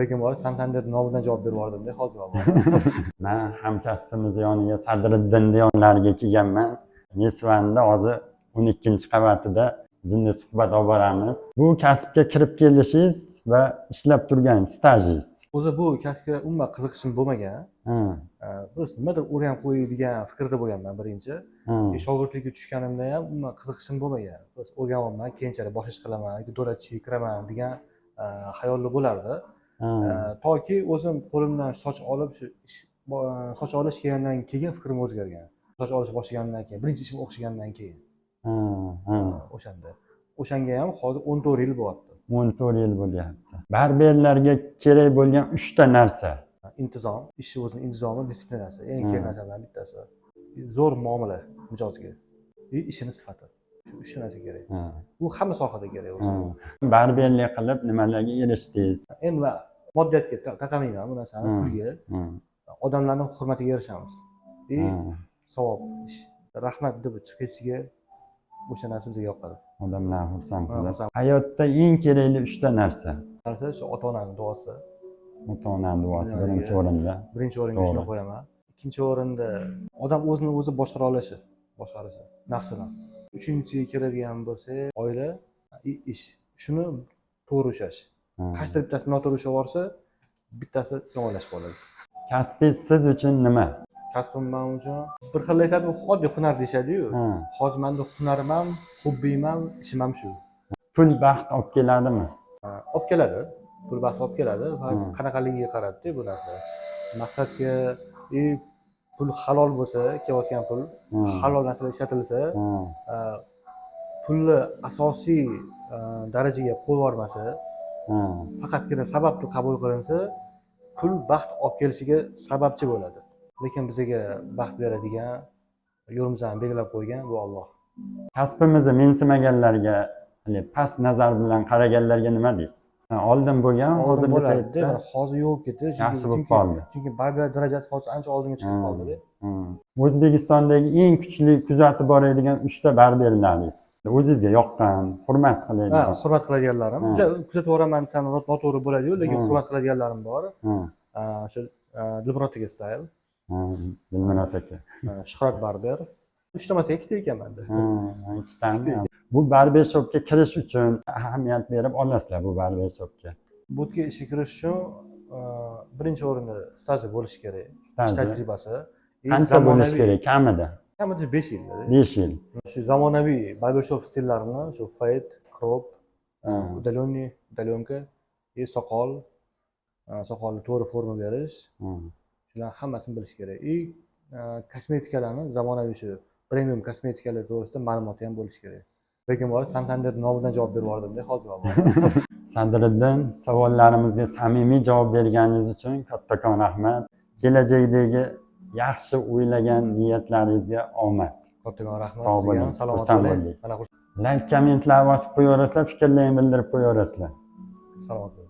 Lekin borib, Santander nomidan javob berib yubordimda hozir. Man hamkasbimiz yoniga, Sadriddinni yonlariga kelganman. Mesvanda hozir 12-qavatida jinni suhbat olib boramiz. Bu kasbga kirib kelishingiz va ishlab turgan stajingiz? O'zi bu kasbga umuman qiziqishim bo'lmagan. Просто nimadir o'rganib qo'yay degan fikrda bo'lganman birinchi. Shogirdlikka tushganimda ham umuman qiziqishim bo'lmagan. Просто o'rganyapman, keyinchalik boshqa ish qilaman yoki davlat ishiga kiraman degan xayollar bo'lardi. Toki o'zim qo'limdan soch olib, shu ish, soch olish kelgandan keyin fikrim o'zgargan. Soch olish boshlagandan keyin, birinchi ishim o'xshagandan keyin. Ha, ha. O'shanda, o'shanga ham hozir 14 yil bo'lyapti. 14 yil bo'lyapti. Barberlarga kerak bo'lgan uchta narsa. Intizom, ishni o'zini intizomi, дисциплина si eng kerak narsalardan bittasi. Zo'r muomala mijozga и ishini sifati. Shu uchta narsa kerak. Bu hamma sohada kerak o'zi. Barberlik qilib nimalarga erishdingiz? Endi man moddiyatga taqamayman bu narsani, pulga. Odamlarni hurmatiga erishamiz и savob ish, rahmat deb chiqib ketishiga, o'sha narsa bizga yoqadi. Odamlar xursand Ha, qiladi. Xursand. Hayotda eng kerakli uchta narsa. Narsa shu ota onani duosi. Ota onani duosi Dunyodagi birinchi o'rinda. Birinchi o'ringa shuni qo'yaman. Ikkinchi o'rinda odam o'zini o'zi boshqara olishi, boshqarishi nafsini. Uchinchiga keladigan bo'lsak, oila и ish, shuni to'g'ri ushlash. Qaysidir bittasi noto'g'ri ushlab yuborsa, bittasi yomonlashib qoladi. Kasbingiz siz uchun nima? Kasbim man uchun, bir xil aytadi, oddiy hunar deyishadiyu. Hozir manda hunarim ham, hobbiyim ham, ishim ham shu. Pul baxt olib keladimi? Olib keladi, pul baxt olib keladi, faqat qanaqaligiga qarabda bu narsa, maqsadga и pul halol bo'lsa, kelayotgan pul halol narsalar ishlatilsa, pulni asosiy darajaga qo'yib yubormasa, faqatgina sabab deb qabul qilinsa, pul baxt olib kelishiga sababchi bo'ladi. Lekin bizga baxt beradigan, yo'limizni belgilab qo'ygan bu Olloh. Kasbimizni mensimaganlarga, haligi past nazar bilan qaraganlarga nima deysiz? Ha, oldin bo'lgan, Oldin hozirgi bo'lardi, paytda mana hozir yo'q ketdi. yaxshi bo'lib qoldi. Chunki barber darajasi hozir ancha oldinga chiqib qoldida. O'zbekistondagi eng kuchli kuzatib boradigan uchta barberlaringiz, o'zingizga yoqqan, hurmat qiladigan. Hurmat qiladiganlarim, juda kuzatib boraman desam, noto'g'ri bo'ladiyu, lekin hurmat qiladiganlarim bor. Shu Dilmurod aka style, Dilmurod aka. Shuhrat barber. Uchta emas, ikkita ekan manda. Ha, ikkitami? Bu barber shopga kirish uchun ahamiyat berib olasizlar bu barber shopga. Bu yerga ishga kirish uchun birinchi o'rinda staji bo'lishi kerak, ish Staji tajribasi. И qancha bo'lishi zamonaviy- kerak kamida? Kamida 5 yil. 5 yil. Shu zamonaviy barbershop stillarini, shu fade, crop, удаленный, удаленка и soqol, soqolni to'g'ri forma berish, shularni hammasini bilish kerak. И kosmetikalarni, zamonaviy shu premium kosmetikalar to'g'risida ma'lumoti ham bo'lishi kerak. Lekin borib, Santander nomidan javob berib yubordimda hozir. Sadriddin, savollarimizga samimiy javob berganingiz uchun kattakon rahmat. Kelajakdagi yaxshi o'ylagan niyatlaringizga omad. Kattakon rahmat Sog' sizga bo'ling, ham. Salomat xursand bo'ling. bo'ldik. Mana Layk, kommentlar bosib qo'yaverasizlar, fikrlarni bildirib qo'yaverasizlar. Salomat bo'ling.